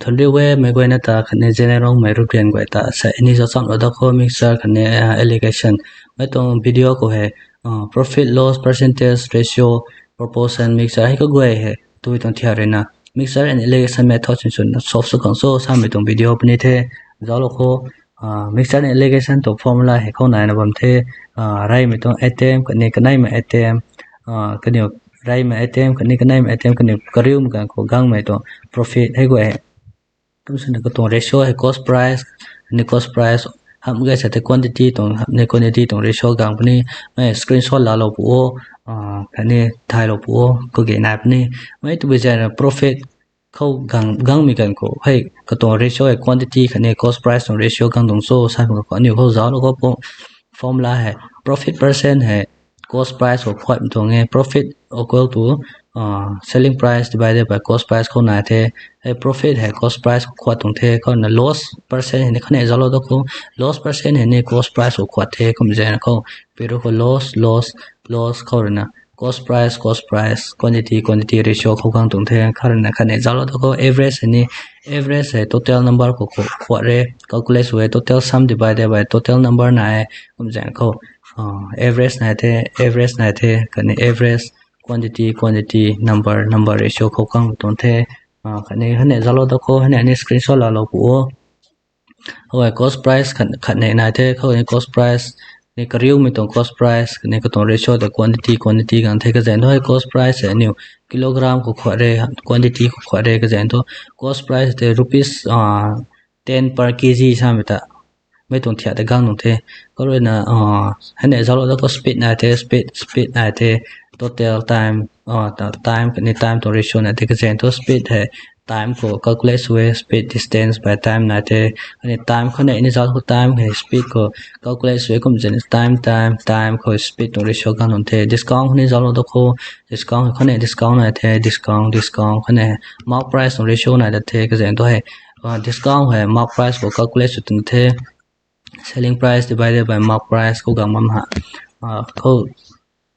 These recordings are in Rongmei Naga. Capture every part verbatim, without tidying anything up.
Thunriu e, meic guayna ta khatni general mei ruprian guay ta sa ini zauc chamlou dat khou mixture khatni allocation. Mei tuang video khou hei profit loss percentage ratio proportion mixture hei kaguay hei tui tuang thiak ruina mixture and allocation method sinswn solve sw khang cho samei tuang video puni the. Zauclou khou mixture and allocation tuang formula hei khou naina bam the. Reymei tuang item khatni kaneimei item, kaniw reymei item khatni kaneimei item kaniw kariumei ganv khou gangmei tuang profit hei guay hei kum swna katuang ratio hei cost price, ni cost price hamh gay sa tei quantity tuang, ni quantity tuang ratio gang puni. Mei screenshot laalou pu o, khatni thaylou pu o, kage nai puni. Mei tabui zana profit khou gangmei ganv khou hei katuang ratio hei quantity khatni cost price tuang ratio gang tuang cho sa khou aniu khou zauclou khou formula hei profit percent hei cost price khou khuatmei tuang e, profit equal to selling price divided by cost price khou nai the. Hei profit hei cost price khou khuat tuang the, khou ruina loss percent hei ni khatni zauclou dat khou loss percent hei ni cost price khou khuat the kum zana khou piru khou loss, loss, loss khou ruina cost price, cost price, quantity, quantity ratio khou gang tuang the, khou ruina khatni zauclou dat khou average hei ni, average hei total number khou khuat re, calculate sw e total sum divided by total number nai e kum zana khou average nai the, average nai the, khatni average quantity, quantity, number, number ratio khou gang tuang the. Khatni khatni zauclou dat khou khatni ni screenshot laalou pu o. Hei cost price khatni nai the, khou ni cost price, ni kariumei tuang cost price, ni katuang ratio ta quantity, quantity gang the, kazan thu hei cost price hei aniu kilogram khou khuat re, quantity khou khuat re, kazan thu cost price tei rupees ten per kg samei ta mei tuang thiak ta gang tuang the. Khou ruina hei ni zauclou dat khou speed nai the, speed, speed nai the, total time, time khatni time tuang ratio nai the, kazan thu speed hei time khou calculate sw e, speed distance by time nai the. Khatni time khou ni ni zauc khou time hei speed khou calculate sw e kum zana time, time, time khou speed tuang ratio gang tuang the. Discount khou ni zauclou dat khou discount hei khou ni discount nai the, discount, discount khou ni mark price tuang ratio nai dat the, kazan thu hei discount hei mark price khou calculate sw tuang the, selling price divided by mark price khou gang bam ha. Khou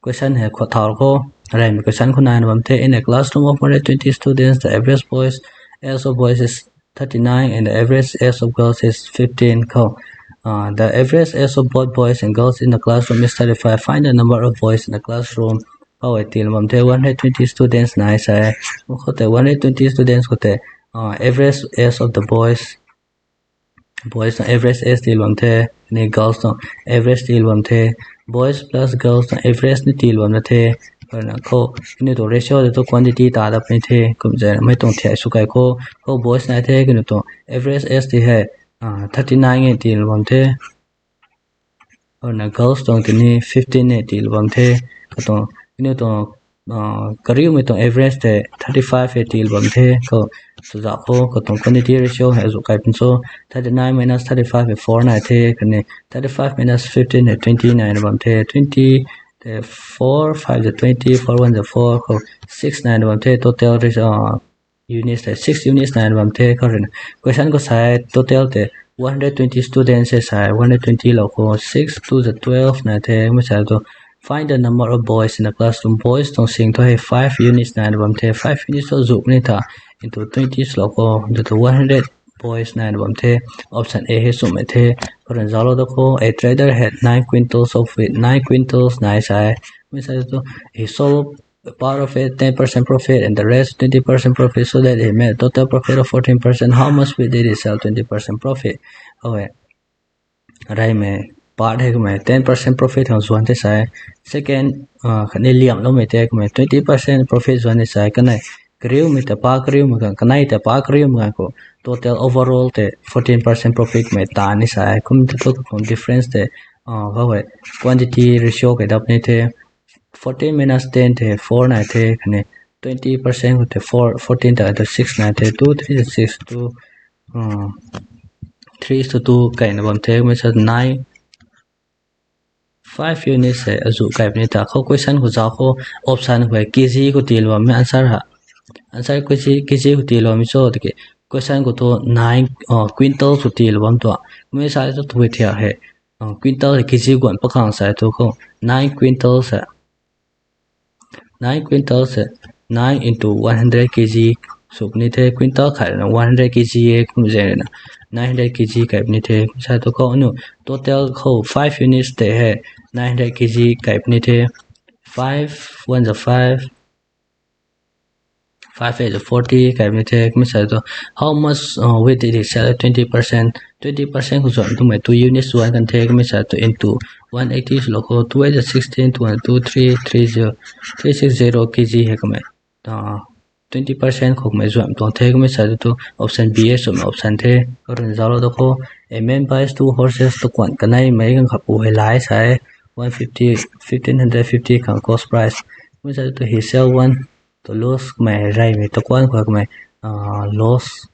question hei khou thau khou, reymei question khou naina bam the. In a classroom of one hundred twenty students, the average boys, age of boys is thirty-nine and the average age of girls is fifteen khou, the average age of both boys and girls in the classroom is thirty-five. Find the number of boys in the classroom. Khou hei tiilou bam the one hundred twenty students nai sa e. Khou tei one hundred twenty students khou tei average age of the boys, boys tuang average age tiilou bam the, ni girls tuang average tiilou bam the, boys plus girls tuang average ni tiilou bam na the. Khou aniu tuang ratio tei thu quantity ta dat puni the, kum zana mei tuang thiak sw kai khou, khou boys nai the, kaniw tuang average age tei hei thirty-nine e tiilou bam the. Khou ruina girls tuang tei ni fifteen e tiilou bam the. Katuang aniu tuang kariumei tuang average tei thirty-five e tiilou bam the. Khou swzauh khou katuang quantity ratio hei azuh kai puni cho, thirty-nine minus thirty-five hei four nai the, khatni thirty-five minus fifteen hei twenty naina bam the, twenty, four five za twenty, four one za four khou six naina bam the, total units tei six units naina bam the. Khou ruina question khou sa e total tei one hundred twenty students e sa e, one hundred twenty lou khou six two za twelve nai the, mei sa thu find the number of boys in the classroom. Boys tuang sing thu hei five units naina bam the, five units thu azuh puni tha, into twenty lou khou du thu one hundred boys naina bam the. Option A hei chumhmei the. Khou ruina zauclou dat khou, a trader had nine quintals of wheat, nine quintals nai sa e, mei sa thu he sold part of it ten percent profit and the rest twenty percent profit, so that he made a total profit of fourteen percent. How much wheat did he sell twenty percent profit? Khou hei reymei part hei kummei ten percent profit khang zuan the sa e. Second, khatni liamhloumei tei kummei twenty percent profit zuan ni sa e. Kanei kariumei ta pa kariumei ganv, kanei ta pa kariumei ganv khou total overall tei fourteen percent profit mei ta ni sa e. Kum tu thu katuang difference tei khou hei quantity ratio kai dat puni the. Fourteen minus ten tei four nai the, khatni twenty percent khou tei four, fourteen ta tu six nai the, two three six, two, three to two kaina bam the, mei sa nine, five units hei azuh kai puni tha. Khou question khou zauc khou option khou hei kg khou tiilou bammei answer ha. Answer kg, kg khou tiilou bammei cho tiki question khou thu nine quintal khou tiilou bam tuang. Mei sa thu thui thiak hei quintal hei kg guan pakhang sa thu khou nine quintal sa nine quintal se nine into one hundred kg sw puni the, quintal khat na one hundred K G e, kum zaeng na nine hundred K G kai puni the. Kumsa tu khou aniu total khou five units tei hei nine hundred K G kai puni the. Five one za five, five eight za forty kai puni the. Kumsa tu how much uh, weight did he sell? Twenty percent. Twenty percent khou zuan tumei two units zuan kan the. Kumsa tu into one eighty sw lou khou two eight za sixteen, two one two three three zero three six zero K G hei kamei twenty percent khou kamei zuan tuang the. Kumsa tu option B e swmei option the. Khou rui zauclou da khou, a man buys two horses, takuanh kaneimei ganv khat pu hei lai sa e, one fifty, fifteen hundred fifty khang cost price. Kumsa tu he sell one to lose, kamei reymei takuanh khou kamei loss,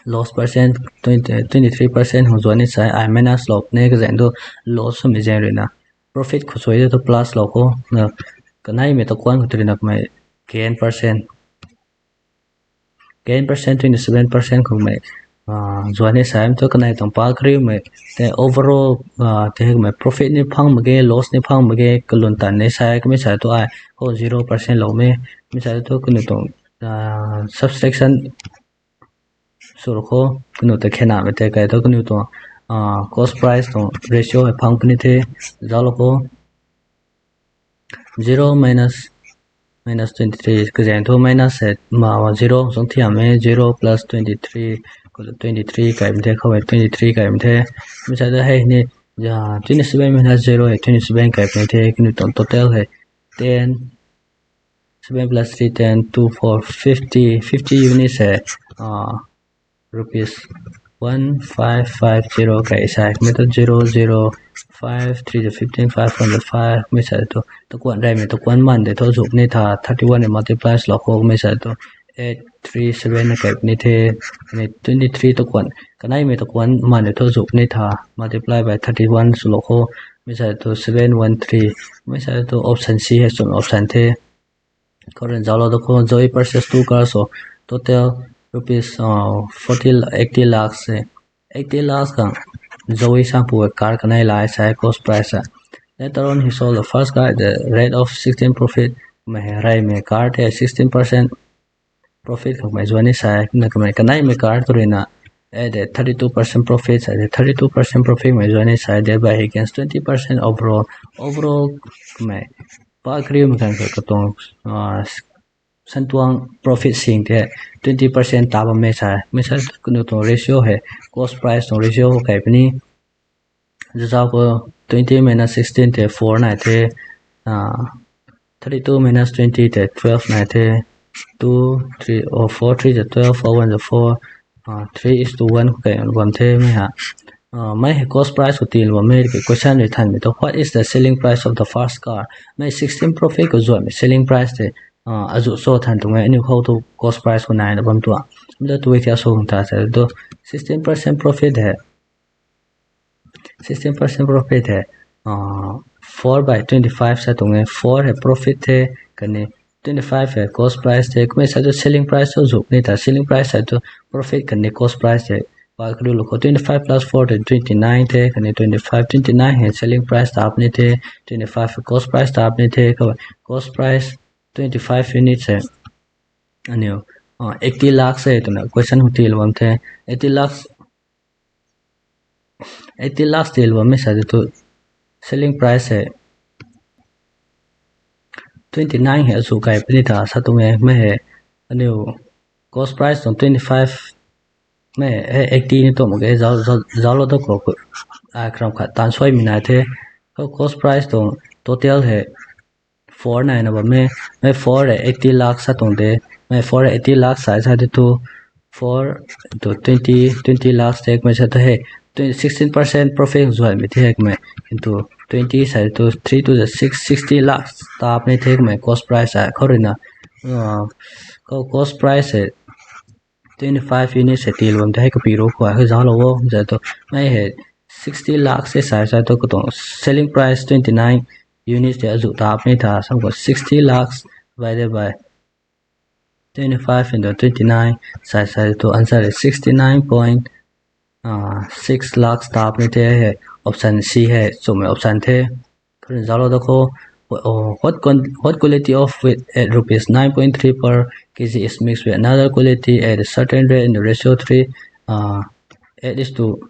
loss percent, twenty, twenty three percent khang zuan ni sa e, ai minus lou ne kazaeng tu loss swmei zaeng rui na. Profit khou sw e tu plus lou khou na, kaneimei takuanh khou tu rui na kamei gain percent, gain percent twenty seven percent khou mei zuan ni sa e. Tu kanei tuang pa kariumei tei overall tei kamei profit ni phang mak ge, loss ni phang mak ge, kalun tan ni sa e. Kumsa tu ai khou zero percent lou me. Kumsa tu kaniw tuang subtraction sw lou khou, kaniw ta khenamei tei kai thu kaniw tuang cost price tuang ratio hei phang puni the. Zauclou khou, zero minus, minus twenty three kazaeng thu minus hei ma zero zung thiam e, zero plus twenty three, twenty three kai puni the, khou hei twenty three kai puni the. Kumsa tu hei ni twenty seven minus zero hei twenty seven kai puni the. Kaniw tuang total hei ten, seven plus three, ten, two, four, fifty, fifty units hei rupees one five five zero kai sa e. Kumei tu zero zero five three fifteen, five hundred five, kumei sa tu takuanh reymei takuanh man de thu zuh puni tha, thirty one e multiply lou khou, kumei sa tu eight three seven na kai puni the. Twenty three takuanh kaneimei takuanh man de thu zuh puni tha, multiply by thirty one sw lou khou, kumei sa tu seven one three, kumei sa tu option C hei swmei option the. Khou rui zauclou da khou, Zoe purchase two cars of total rupees forty, eighty lakhs e. Eighty lakhs khang Zoe sampu car kanei lai sa e cost price a. Later on he sold the first car at the rate of sixteen profit. Kumei hei reymei car tei sixteen percent profit khou mei zuan ni sa e. Na kamei kaneimei car tu rui na at the thirty two percent profit sa e, thirty two percent profit mei zuan ni sa e. Thereby he gains twenty percent overall. Overall kamei pa kariumei khang katuang santuang profit sing tei twenty percent ta bam e sa e. Kumei sa kaniw tuang ratio hei cost price tuang ratio khou kai puni. Zauc khou twenty minus sixteen tei four nai the, thirty two minus twenty tei twelve nai the, two, three, oh, four three za twelve, four one za four, three is to one khou kai bam the mei ha. Mei hei cost price khou tiilou bam e, question rui thanmei tu, what is the selling price of the first car? Mei sixteen profit khou zuanmei selling price tei azuh cho than tuang e, aniu khou tu cost price khou naina bam tuang. Mda tu e kha sw ta sa tu sixteen percent profit hei sixteen percent profit hei four by twenty five sa tuang e. Four hei profit the, khatni twenty five hei cost price the. Kumei sa tu selling price tu zuh puni tha, selling price sa tu profit khatni cost price hei pa kariulou khou, twenty five plus four tei twenty nine the, khatni twenty five, twenty nine hei selling price ta puni the, twenty five cost price ta puni the. Khou cost price twenty five units hei aniu eighty lakhs e twna question khou tiilou bam the. Eighty lakhs, eighty lakhs tiilou bammei sa tu selling price hei twenty nine hei azuh kai puni tha sa tuang e. Mei hei aniu cost price tuang twenty five, mei hei eighty ni tuang mak ge, zauclou da khou, karam khat taanv suaimei nai the. Khou cost price tuang total hei four naina bam e. Mei four hei eighty lakhs sa tuang de. Mei four hei eighty lakhs sa sa de tu four into twenty, twenty lakhs tei kumei sa tu hei sixteen percent profit zuanmei the kumei. Into twenty sa tu three two za six, sixty lakhs ta puni the kumei cost price a. Khou rui na khou cost price hei twenty five units hei tiilou bam the, hei kapi ru khou hei zauclou o za tu, mei hei sixty lakhs e sa sa tu katuang selling price twenty nine units tei azuh ta puni tha, sam khou sixty lakhs divided by twenty five into twenty nine sa sa tu answer hei sixty nine point six lakhs ta puni the. Hei option C hei chumhmei option the. Khou rui zauclou da khou, what quality of wheat at rupees nine point three per kg is mixed with another quality at a certain rate in the ratio three, uh, eight is to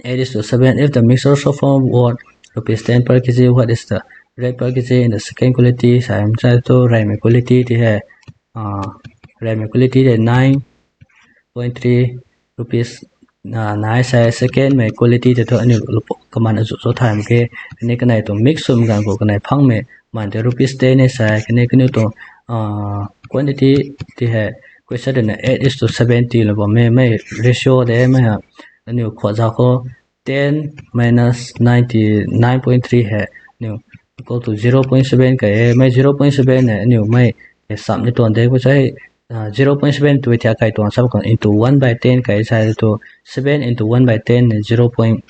eight is to seven. If the mixture so form worth rupees ten per kg, what is the rate per kg in the second quality? Sa, sa tu reymei quality ti hei, uh, reymei quality tei nine point three rupees, uh, nai sa, second mei quality tei thu aniu kaman azu cho thay mak ge. Kaniw kanei tuang mix swmei ganv khou kanei phangmei man tei rupees ten e sa, kaniw kaniw tuang, uh, quantity ti hei question ruina eight is to seventy lou bam e, mei ratio de mei ha, aniu khuat zau khou ten minus ninety, nine point three hei, aniu equal to zero point seven kai e, mei zero point seven hei aniu mei, e, sam ni tuang de khou sai, uh, zero point seven tu thia kai tuang sam khang into one by ten kai sa tu seven into one by ten hei zero point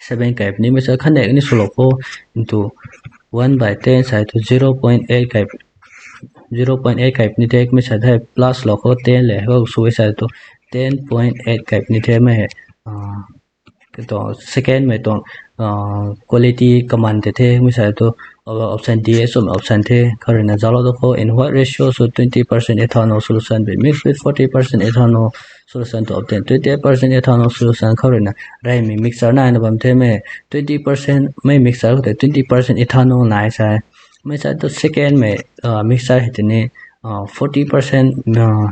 seven kai puni, mei sa khanek ni swlou khou into one by ten sa tu zero point eight kai, zero point eight kai puni the, mei sa the plus lou khou ten le khou sw sa tu ten point eight kai puni the mei hei, uh, katuang second mei tuang, uh, quality kaman tei the, mei sa tu, uh, option D e swmei option the. Khou ruina zauclou da khou, in what ratio should twenty percent ethanol solution be mixed with forty percent ethanol solution to obtain twenty-eight percent ethanol solution? Khou ruina reymei mixture naina bam the mei, twenty percent mei mixture khou tei twenty percent ethanol nai sa, mei sa tu second mei, uh, mixture hei tini, uh, forty percent, uh,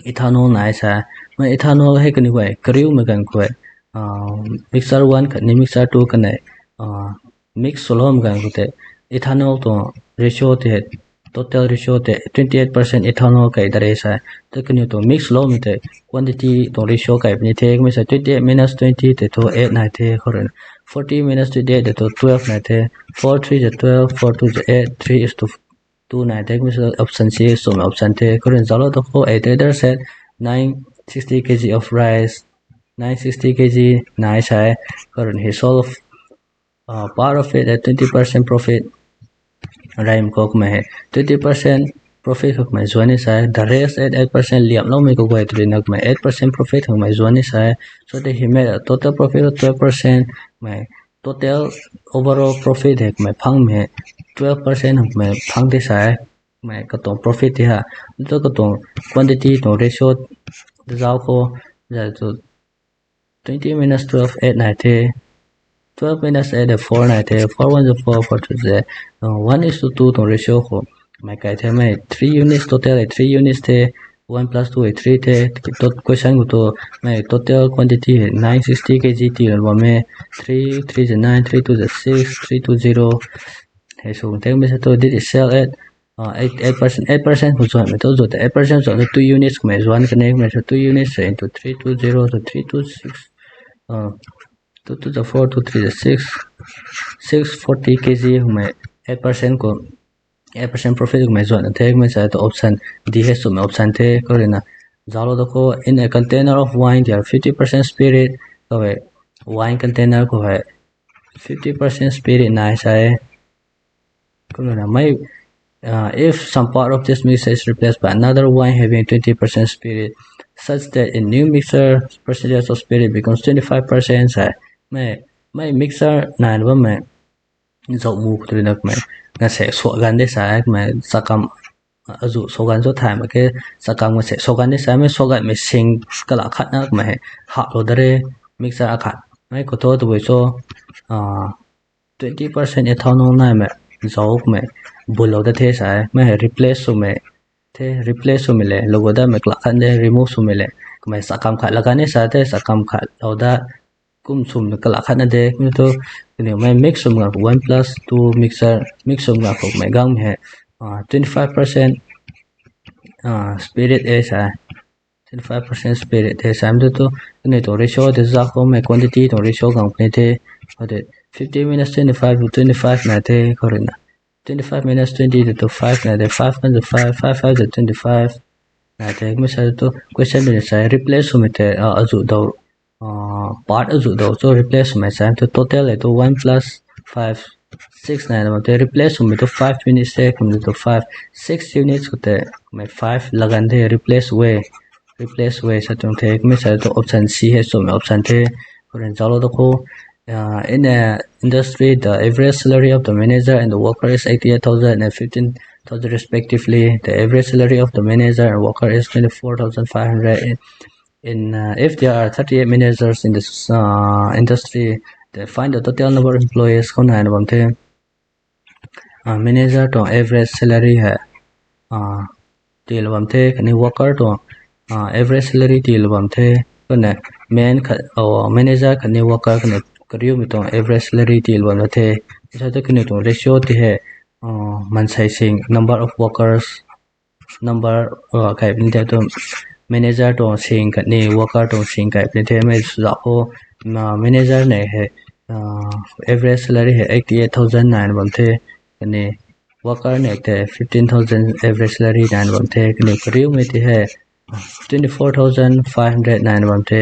ethanol nai sa, mei ethanol hei kaniw guay kariumei ganv khou, uh, mixture one khatni mixture two kanei, uh, mix swloumei ganv khou tei ethanol tuang ratio tei, total ratio tei twenty-eight percent ethanol kai da re sa, tu kaniw tuang mix swloumei tei quantity tuang ratio kai puni the, mei sa twenty-eight minus twenty tei thu eight nai the, khou ruina forty minus twenty-eight tei thu twelve nai the, four three za twelve, four two za eight, three is to two nai the, mei sa option C swmei option the. Khou ruina zauclou da khou, a trader said nine sixty kg of rice, nine sixty kg nai sa, khou ruina he sold, uh, part of it at twenty percent profit. Reymei khou kamei hei twenty percent profit khou kamei zuan ni sa, the rest at eight percent liamloumei khou guay tu ruina kamei eight percent profit khou kamei zuan ni sa. So that he made a total profit of twelve percent, mei total overall profit hei kamei phangmei twelve percent khou kamei phang ti sa, mei katuang profit ti ha, tu katuang quantity tuang ratio zauc khou, za tu twenty minus twelve, eight nai the, twelve minus eight four nai the, four one za four, four two za, uh, one is to two tuang ratio khou mei kai the, mei three units, total hei three units the, one plus two hei three the, tot question khou tu mei total quantity hei nine sixty kg ti lou bam e, three three za nine, three two za six, three two zero hei sw the, mei sa tu did it sell at, uh, eight, eight percent, eight percent khou zuanmei tu zu tei eight percent zuan tu two units khou mei zuan kani, mei sa two units hei into three two zero, so three two six, uh, two two za four, two three za six, six forty kg khou mei eight percent khou, eight percent profit khou mei zuan the, mei sa tu option D hei swmei option the. Khou ruina zauclou da khou, in a container of wine there are fifty percent spirit, khou hei wine container khou hei fifty percent spirit nai sa e. Kumna mei, uh, if some part of this mixture is replaced by another wine having twenty percent spirit, such that in new mixture percentage of spirit becomes twenty-five percent sa, mei, mei mixture naina bammei zauc mu khou tu ruina kamei ngasek suak ganv de sa, kamei chakam azu suak ganv cho thay mak ge, chakam ngasek suak ganv de sa, mei suak ganvmei sing kala khatna kamei hei haklou da re, mixture akhat mei khou thu tabui cho, uh, twenty percent ethanol naimei zauc kamei bullou da the sa, mei hei replace swmei the, replace swmei le lou gu datmei kala khat de, remove swmei le kamei chakam khat la ganv ni sa the, chakam khat lou dat kum swmei kala khatna de, kum tu kaniw mei mix swmei ganv khou one plus two mixture mix swmei ganv khou kamei gangmei hei, uh, twenty-five percent, uh, spirit e sa, twenty-five percent spirit e sa, tu tu kaniw tuang ratio tei zauc khou mei quantity tuang ratio gang puni the, khou tei fifty minus twenty-five, twenty-five nai the, khou ruina twenty-five minus twenty tu five nai the, five one za five, five five za twenty-five nai the, mei sa tu question ruina sa replace swmei tei, uh, azu dou, uh, part azu dou cho replace swmei sa tu total hei tu one plus five, six naina bam the, replace swmei tu five units the, kum tu five, six units khou tei mei five la ganv the, replace way, replace way sa tuang the, mei sa tu option C hei swmei option the. Khou ruina zauclou da khou, uh, in a industry the average salary of the manager and the worker is eighty-eight thousand and fifteen thousand respectively. The average salary of the manager and worker is twenty-four thousand five hundred. In, in uh, if there are thirty-eight managers in this uh, industry, then find the total number of employees khou naina bam the. Uh, manager tuang average salary hei uh, tiilou bam the, khatni worker tuang uh, average salary tiilou bam the. Kumna main khat, oh, manager khatni worker khatni kariumei tuang average salary tiilou bam the. Sa tu kaniw tuang ratio ti hei uh, mansei sing, number of workers, number uh, kai puni the tu, manager tuang sing khatni worker tuang sing kai puni the. Mei sw za khou uh, manager nei hei uh, average salary hei eighty-eight thousand naina bam the, khatni worker nei tei fifteen thousand average salary naina bam the, khatni kariumei ti hei twenty-four thousand five hundred naina bam the.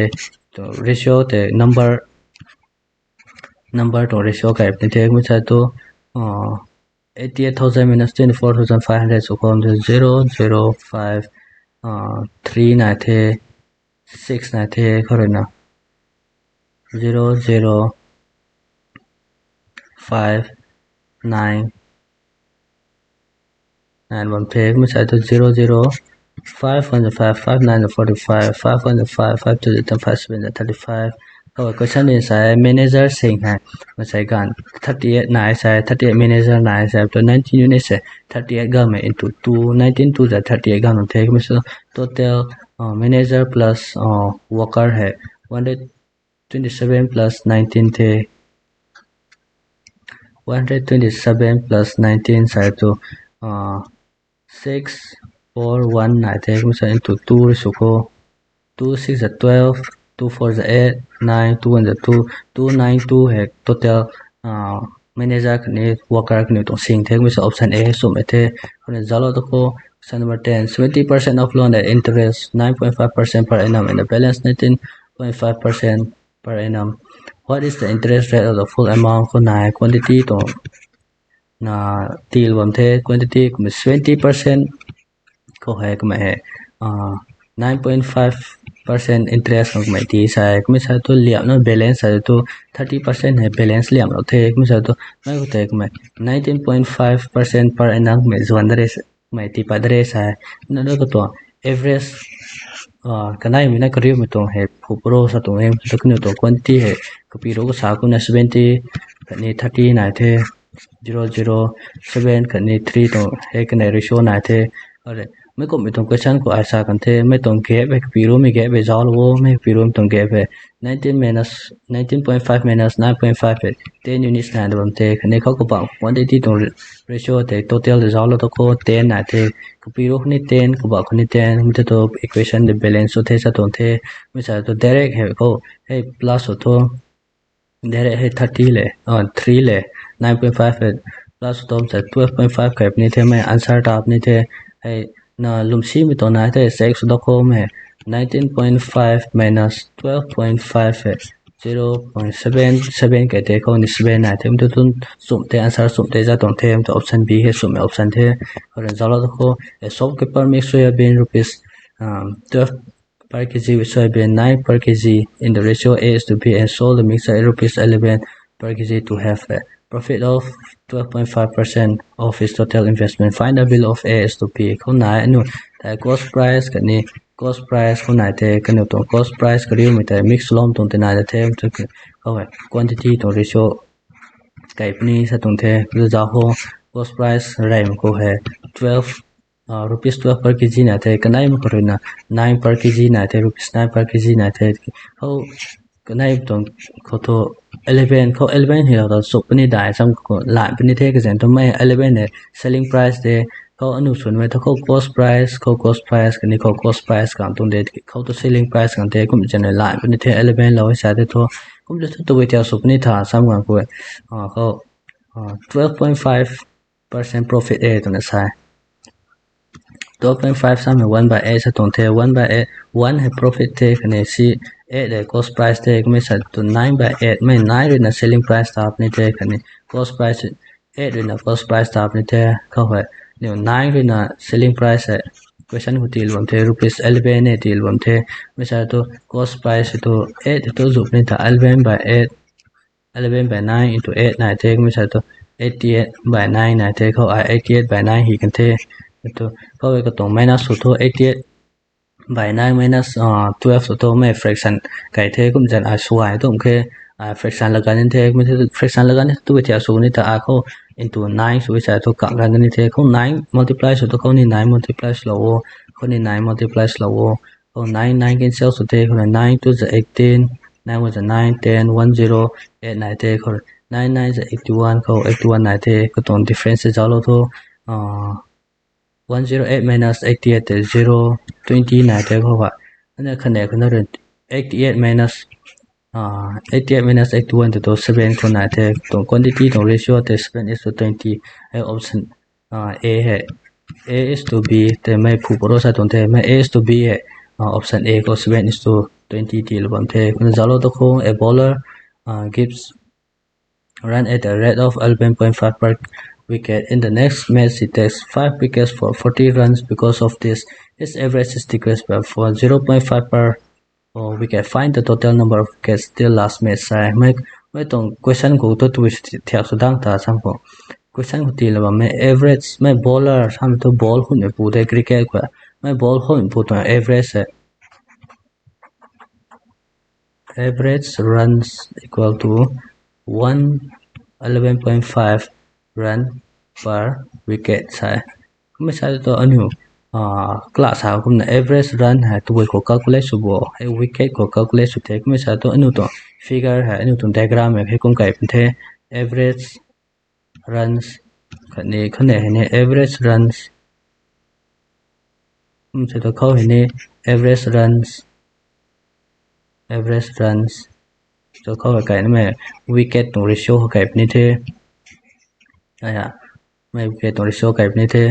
Tu ratio tei number, number tuang ratio kai puni the. Kumsa tu uh, eighty-eight thousand minus twenty-four thousand five hundred sw khou tu zero zero five uh, three nai the, six nai the, khou ruina zero zero five nine nine bam the. Kumsa tu zero zero five one five, five nine forty-five, five one five, five two ten, five seven thirty-five. Khou question ni sa manager sing hei mansei ganv thirty-eight nai sa, thirty-eight manager nai sa tu nineteen unit se thirty-eight ganv mei into two, nineteen two za thirty-eight ganv the. Kumsa total uh, manager plus uh, worker hei one hundred twenty-seven plus nineteen the. One hundred twenty-seven plus nineteen sa tu uh, six four one nai the. Kumsa into two rui sw khou two six za twelve, two four za eight, nine, two one za two, two nine two hei total uh, manager khatni worker kaniw tuang sing the. Kumsa option A hei swmei the. Khou ni zauclou tu khou, question number ten, seventy percent of loan at interest nine point five percent per annum and the balance nineteen point five percent per annum. What is the interest rate of the full amount? Khou nai quantity tuang na tiilou bam the, quantity kumna seventy percent khou hei kumna hei uh, nine point five percent interest khang kumna ti sa. Kumsa tu liamna balance sa tu thirty percent hei balance liamlou the. Kumsa tu mei khou tei kumna nineteen point five percent per annum kumna zuan da re, kumna ti pat da re sa. Na da katuang average uh, kanaimei na kariumei tuang hei phu paro sa tuang e. Tu kaniw tuang quantity hei kapirou kasa kumna seventy khatni thirty nai the, zero zero seven khatni three tuang hei kanei ratio nai the. Mei kumhmei tuang question khou ai sa kan the, mei tuang gap hei kapiroumei gap hei zauclou o. Mei kapiroumei tuang gap hei nineteen minus, nineteen point five minus nine point five hei ten units naina bam the. Khatni khou kabah quantity tuang ratio tei total tei zauclou tu khou ten nai the. Kapirou khou ni ten, kabah khou ni ten, mi tu tu equation tei balance sw the sa tuang the. Mi sa tu direct hei khou hei plus sw thu direct hei thirty le, uh, three le, nine point five le, plus sw tu sa twelve point five kai puni the. Mei answer ta puni the. Hei na lwmsimei tuang nai the, check sw da khou mei nineteen point five minus twelve point five hei zero point seven seven kai the, khou ni seven nai the. Mi tu tu chum the, answer chum the za tuang the. Mi tu option B hei chumhmei option the. Khou rui zauclou tu khou, a shopkeeper makes soya bean rupees um, twelve per kg with soya bean nine per kg in the ratio A is to B and sold the mixture at rupees eleven per kg to have a profit of twelve point five percent of his total investment. Find the bill of A is to B. Khou nai anu tei cost price khatni cost price khou nai the, kaniw tuang cost price kariumei tei mix lom tuang tei nai da the. Khou hei quantity tuang ratio kai puni sa tuang the. Zauc khou cost price reymei khou hei twelve uh, rupees twelve per kg nai the. Kanaimei khou ruina nine per kg nai the, rupees nine per kg nai the. Khou kanei tuang khou thu eleven, khou eleven hei lou ta chuk puni dai sam khou lan puni the. Kazanc tu mei eleven hei selling price the. Khou anu sunmei thu khou cost price, khou cost price khatni khou cost price khang tuang de, khou tu selling price khang the. Kum zan lan puni the eleven lou sa the thu. Kum tu thu tu tei chuk puni tha sam khang khou uh, khou uh, twelve point five percent profit e twna sa. Twelve point five sam hei one by eight sa tuang the, one by eight, one hei profit the, khatni si eight hei cost price the. Kumei sa tu nine by eight, mei nine ruina selling price ta puni the, khatni cost price eight ruina cost price ta puni the. Khou hei niw nine ruina selling price hei question khou tiilou bam the, rupees eleven e tiilou bam the. Mi sa tu cost price tu eight tu zu puni tha, eleven by eight, eleven by nine into eight nai the. Mi sa tu eighty eight by nine nai the khou, ai eighty eight by nine hi kan the. Tu khou e katuang minus sw thu eighty eight by nine minus twelve sw thu mei fraction kai the kum zan ai sw ai tum khe, ai fraction lagan ni the, fraction lagan ni tu thiak sw ni ta ai khou into nine sw sa thu kak lagan ni the khou nine multiply sw thu khou ni nine multiply swlou o, khou ni nine multiply swlou o, khou nine nine cancel sw the khou nine two za eighteen, nine one za nine, ten, one zero eight nai the khou nine nine za eighty one khou eighty one nai the katuang difference zauclou thu one zero eight minus eighty eight te zero twenty nai the khou ha. Ana khatni khou na rui eighty eight minus eighty eight minus eighty one te tu seven khou nai the tuang quantity tuang ratio te seven is to twenty. Hei option A hei, A is to B te mei phu paro sa tuang the mei A is to B hei, option A khou seven is to twenty tilou bam the. Kumna zauclou tu khou a bowler gives run at a rate of eleven point five per wicket. In the next match, he takes five wickets for forty runs. Because of this, his average is decreased by for zero point five per wicket. Find the total number of wickets till last match. Sai mei, mei tuang question khou tu tu thiak sw dang ta sam khou. Question khou tilou bammei average mei bowler sam tu ball hunmei pu de cricket khou mei ball hunmei pu tuang average e. Average runs equal to one eleven point five run per wicket sai. Kumna sa tu aniu class ha kumna average run hei tabui khou calculate sw bo, hei wicket khou calculate sw the. Kumna sa tu aniu tuang figure hei aniu tuang diagram hei kum kai pun the. Average runs khatni khatni hei ni average runs kum sa tu khou hei ni average runs, average runs tu khou hei kai namei wicket tuang ratio hei kai puni the. Aya mei wicket tuang ratio kai puni the.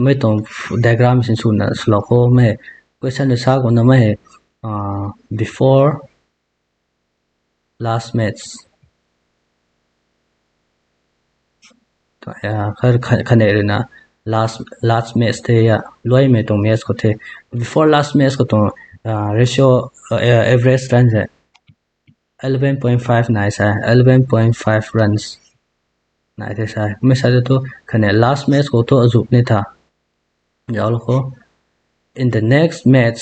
Mei tuang diagram sin swna swlou khou mei question rui sa kumna mei before last match khatni ruina last match the a luaimei tuang match khou the. Before last match khou tuang ratio, average run hei eleven point five nai sa, eleven point five runs nai the sa. Kumna sa tu khatni last match khou tu azuh ni tha zauclou khou. In the next match,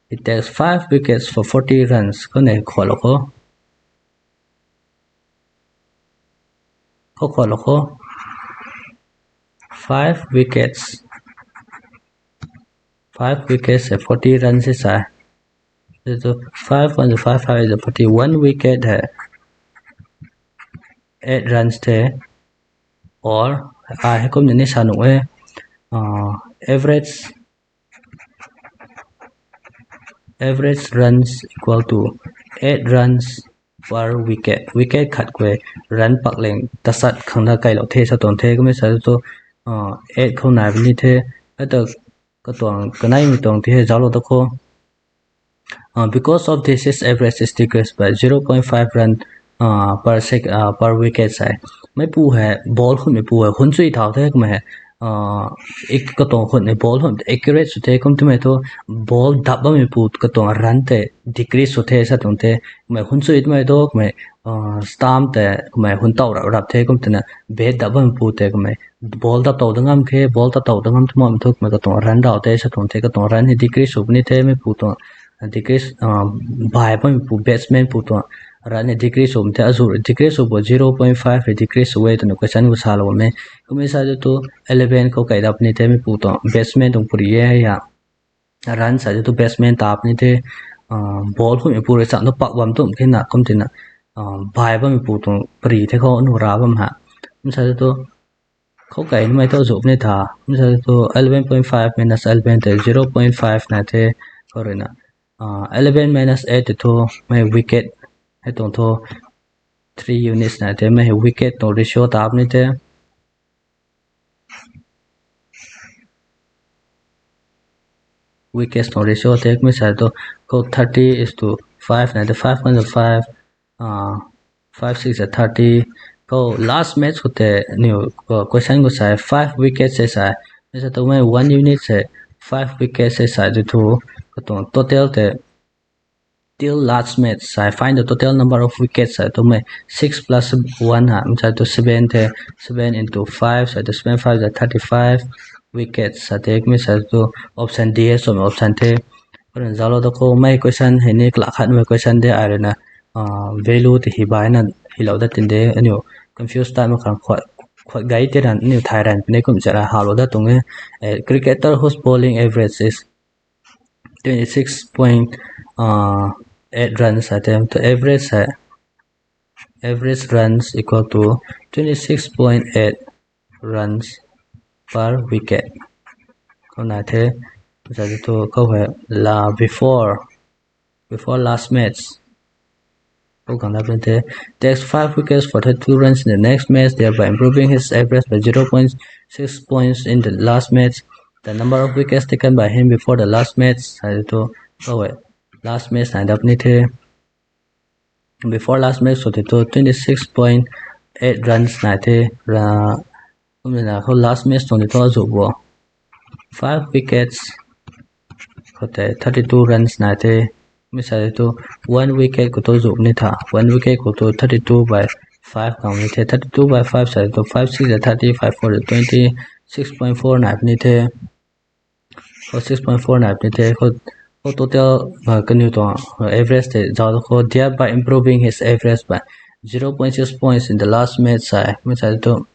he takes five wickets for forty runs. Khou ni khualou khou, khou khualou khou five wickets, five wickets hei forty runs e sa. Five one five five is forty, one wicket hei eight runs the, or ai hei kumna ni sa nuh e, average, average runs equal to eight runs per wicket. Wicket khat khou run pakleng tachat khang na kailou the sa tuang the. Kumna sa tu eight khou nai puni the. Ata katuang kaneimei tuang ti hei zauclou tu khou. Because of this, his average is decreased by zero point five run per wicket sai. Meipu hei ball hunmeipu hei hun chui thau the kumna hei katuang hunmei ball hun accurate sw the kum twmei thu ball dap bammeipu katuang run tei decrease sw the sa tuang the. Kumna hun chui twmei thu kumna stump tei kumna hun tow rap rap the kum twna bat dap bammeipu tei kumna ball dap tow da ngam khe, ball ta tow da ngam twmei thu kumna katuang run rau the sa tuang the. Katuang run hei decrease sw puni the meipu tuang decrease, bai bammeipu batsman pu tuang run hei decrease sw the. Azuh decrease sw bo zero point five hei decrease sw e twna question khou salou bammei. Kumna sa tu eleven khou kai dap puni the meipu tuang batsman tuang puri e ya. Run sa tu batsman ta puni the, ball hunmeipu rui chang tu pak bam tum khe na kum tina bai bammeipu tuang puri the khou nu ra bam ha. Kumna sa tu khou kai nimei thu zuh puni tha. Kumna sa tu eleven point five minus eleven tei zero point five nai the khou ruina eleven minus eight tei thu mei wicket hei tuang thu three units nai the. Mei hei wicket tuang ratio ta puni the. Wickets tuang ratio the kumna sa tu khou thirty is to five nai the, five one five, five six thirty. Khou last match khou tei niw question khou sa five wickets e sa. Kumna sa tu mei one unit hei five wickets e sa tu thu katuang total tei till last match sa, find the total number of wickets sa, twmei six plus one ha, msa tu seven the, seven into five sa, tu seven five the thirty-five wickets sa the, msa tu option D e, swmei option the. Aran zalo da khou mei question hei ni kala khatmei question de, ai rui na value ti hi baina hilou da tin de, aniu confuse ta mak khang khuat gay ti ran, aniu thay ran puni kum chara halou da tuang e. A cricketer whose bowling average is twenty six point eight runs sa the, tu average sa, average runs equal to twenty six point eight runs per wicket. Khou nai the, zai tu khou hei la before, before last match. Khou khang na pun the, takes five wickets for thirty-two runs in the next match, thereby improving his average by zero point six points in the last match. The number of wickets taken by him before the last match, zai tu khou hei last match nai dap ni the. Before last match khou tei thu twenty six point eight runs nai the, ra, kumna khou last match tuang tei thu azuh bo five wickets khou tei thirty two runs nai the. Mi sa tei thu one wicket khou thu zuh ni tha, one wicket khou thu thirty two by five khang ni the, thirty two by five sa tei thu five six thirty, five four twenty, six point four nai puni the. Khou six point four nai puni the, khou total kaniw tuang average tei zauc khou, thereby improving his average by zero point six points in the last match sa e. Mi sa tei thu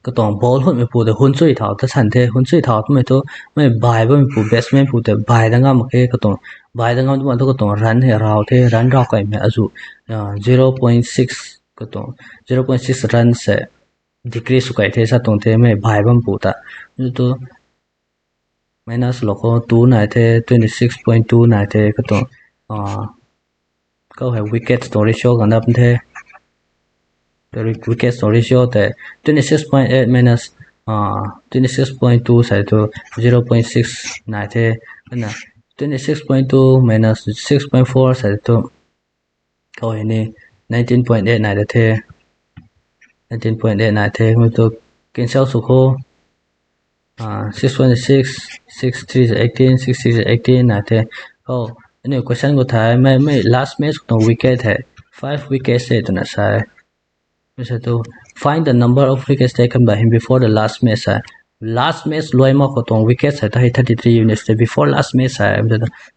katuang ball hunmeipu tei hun chui thau ta san the, hun chui thau twmei thu mei bai bammeipu batsman pu tei bai da ngam mak khe, katuang bai da ngam twmei thu katuang run hei rau the, run rau kaimei azuh zero point six, katuang zero point six run se decrease sw kai the sa tuang the, mei bai bam pu ta. Ni tu minus lou khou two nai the, twenty six point two nai the, katuang khou hei wicket tuang ratio khang dap the. Wicket tuang ratio tei twenty six point eight minus twenty six point two sa tei thu zero point six nai the. Kana twenty six point two minus six point four sa tei thu khou hei ni nineteen point eight nai da the, nineteen point eight nai the. Mi tu cancel sw khou six twenty six, six three eighteen, six six eighteen nai the. Khou aniu question khou thay mei, mei last match khou tuang wicket hei five wickets the twna sa e. Mi sa tu find the number of wickets taken by him before the last match sa e. Last match luai mak khou tuang wicket sa ta hei thirty three units the, before last match sa e.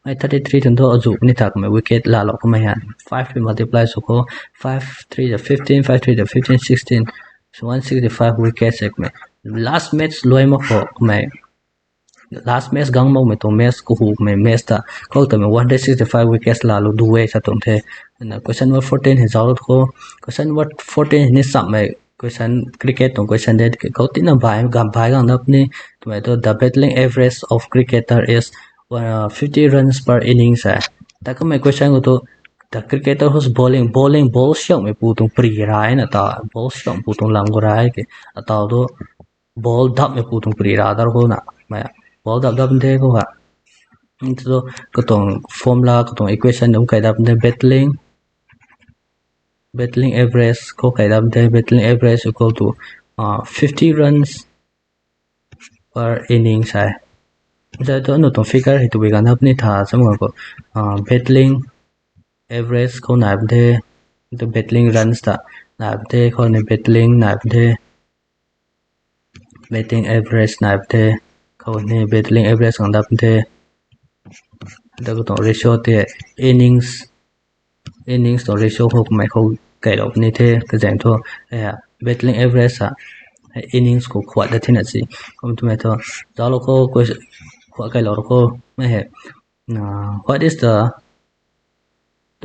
Mei thirty three tuang thu azuh ni tha kamei wicket laalou kamei hei five multiply sw khou, five three the fifteen, five three the fifteen, sixteen, one sixty five wickets e kamei. Last match luai mak khou kamei last match gang makmei tuang match kahu kamei match ta khou tamei one hundred sixty five wickets laalou du e sa tuang the. Question number fourteen hei zauc khou, question number fourteen hei ni chammei question, cricket tuang question de. Khou tina bai gam bai gang dap ni twmei thu the battling average of cricketer is fifty runs per innings e. Ta kamei question khou thu the cricketer whose bowling, bowling ball siakmeipu tuang pri ra e na ta, ball siakmeipu tuang lam khou ra e ke, atau thu ball dapmeipu tuang pri ra dar khou na, mei ball dap dap the khou ha. Katuang formula, katuang equation dum kai dap the, battling, battling average khou kai dap the, battling average equal to fifty runs per innings e. Zai tu anu tuang figure hei tabui ganv dap ni tha cham khou battling average khou nai the, tu battling runs ta nai the, khou ni battling nai the, batting average nai the, khou ni battling average khang dap the. Ta katuang ratio tei innings, innings tuang ratio khou kamei khou kailou puni the, kazaeng thu battling average a innings khou khuat da thina si. Kum twmei thu zauc lou khou, khuat kailou lou khou mei hei what is the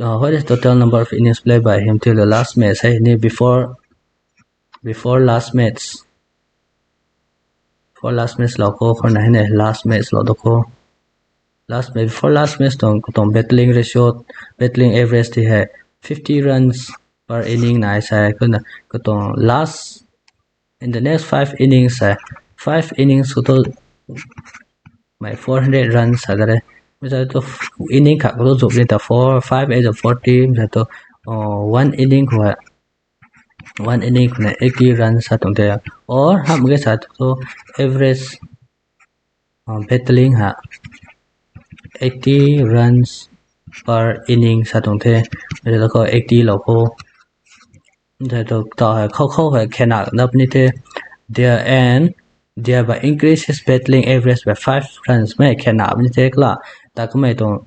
what is total number of innings played by him till the last match hei ni before, before last match, before last match lou khou, khou na hei ni last match lou da khou, last match, before last match tuang katuang battling ratio, battling average tei hei fifty runs per inning nai sa e. Khou na katuang last, in the next five innings e, five innings khou thu mei four hundred runs sa da re. Mi sa thu inning khat khou thu zuh ni ta four, five eight forty, mi sa thu one inning khou, one inning khou na eighty runs sa tuang the. Or hamh ge sa thu average battling ha eighty runs per inning sa tuang the. Mei ta khou eighty lou khou. Mei ta tu ta hei khou khou hei kheina dap ni the. There and thereby increase his batting average by five runs. Mei kheina ni the kala. Ta kamei tuang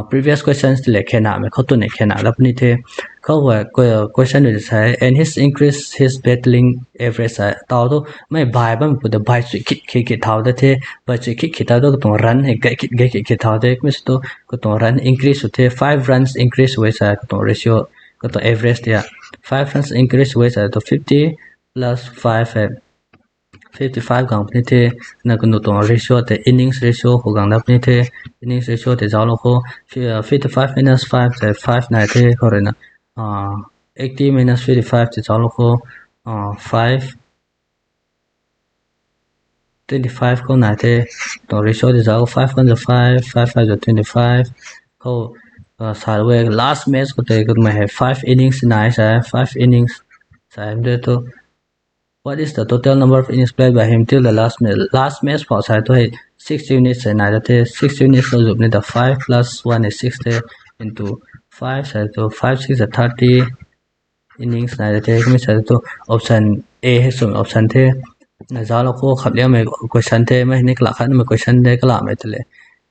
previous questions ti le khenamei khou tu ni kheina dap ni the. Khou hei question ni sa, and his increase his batting average sa tau tu mei bai bam pu ta bai chui khit khit khit thau da the. Bai chui khit khit thau tu katuang run hei gay khit gay khit khit thau de. Kumei sa tu katuang run increase sw the, five runs increase sw e sa katuang ratio, katuang average tia. Five runs increase sw e sa tu fifty plus five hei fifty five gang puni the. Na kanu tuang ratio tei innings ratio khou gang dat puni the. Innings ratio tei zauclou khou fifty five minus five tei five nai the khou ruina eighty minus fifty five tei zauclou khou five twenty five khou nai the. Tuang ratio tei zauc five khou five, five five twenty five khou sa e. Last match khou tei kamei hei five innings nai sa, five innings sa de tu what is the total number of innings played by him till the last match? Last match phou sa tu hei six units hei nai da the. Six units khou zup ni ta five plus one hei six the into five sa tu five six thirty innings nai da the. Kumei sa tu option A hei sw option the. Zauclou khou khat liangmei question the, mei ni kala khatmei question de kalamei ta le.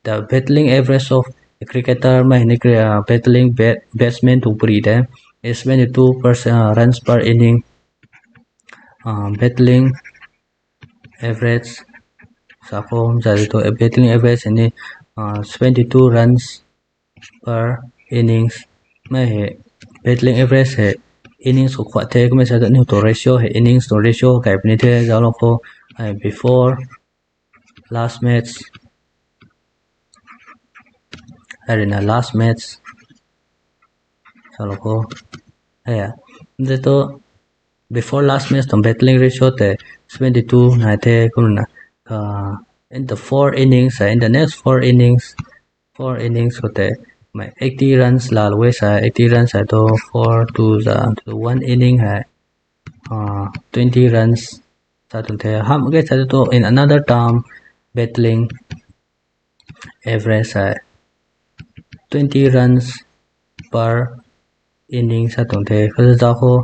The batting average of a cricketer, mei ni batting batsman tuang puri de, is seventy two runs per inning. Batting average sa khou sa tu batting average ni seventy two runs per innings. Mei hei batting average hei innings khou khuat the. Kumei sa tu aniu tuang ratio hei innings tuang ratio kai puni the. Zauclou khou before last match, hei ruina last match salou khou de tu before last match tuang batting ratio tei seventy two nai the. Kumna in the four innings, in the next four innings, four innings khou tei mei eighty runs laalou e sa, eighty runs hei tu four two za tu one inning hei twenty runs sa tuang the. Hamh ge sa tu in another term batting average hei twenty runs per inning sa tuang the. Khou zauc khou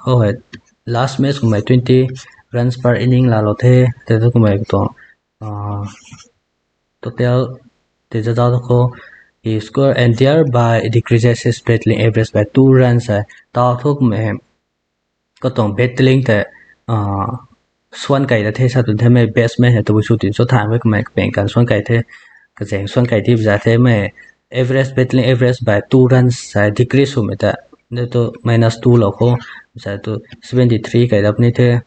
khou hei last match khou mei twenty runs per inning laalou the. Tei tu kamei tuang total tei zauc khou he score and thereby decreases his batting average by two runs hei tau thu kamei hei katuang batting tei suan kai da the sa tuang the. Mei batsman hei tabui sw tin cho thaymei kamei kapeng kan suan kai the, kazaeng suan kai tip za the. Mei average, batting average by two runs sa decrease swmei ta de tu minus two lou khou sa tu seventy three kai dat puni the.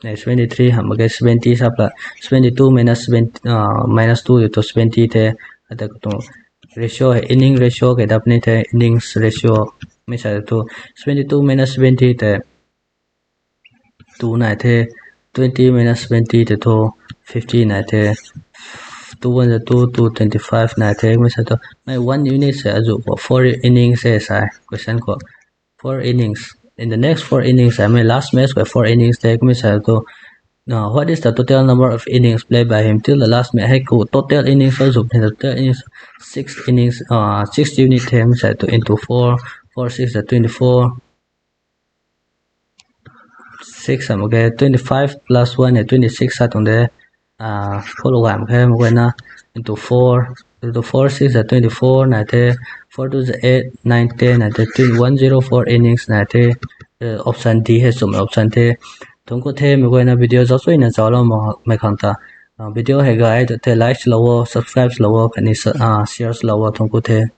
Seventy three hamh mak ge seventy sa pla seventy two minus seventy, minus two de tu seventy the. Ata katuang ratio hei inning ratio kai dat puni the, innings ratio. Mei sa tu seventy two minus seventy tei two nai the, twenty minus seventy tei thu fifty nai the, two one za two, two twenty five nai the. Mei sa tu mei one unit se azu khou four innings e sa question khou four innings. In the next four innings, hei mei last match khou four innings the. Kumei sa tu what is the total number of innings played by him till the last match? Hei khou total innings azu ni total innings six innings, six unit the. Mei sa tu into four, four six za twenty four, six hamh mak ge twenty five plus one hei twenty six sa tuang de. Follow gay mak khe mei guayna into four, into four six za twenty four nai the, four two za eight, nine ten nai the, one zero four innings nai the. Option D hei swmei option the. Thungc ku the mei guayna video zauc chuyna zauclou makmei khang ta video hei gay tu the like swlou o, subscribe swlou o khatni share swlou o. Thungc ku the.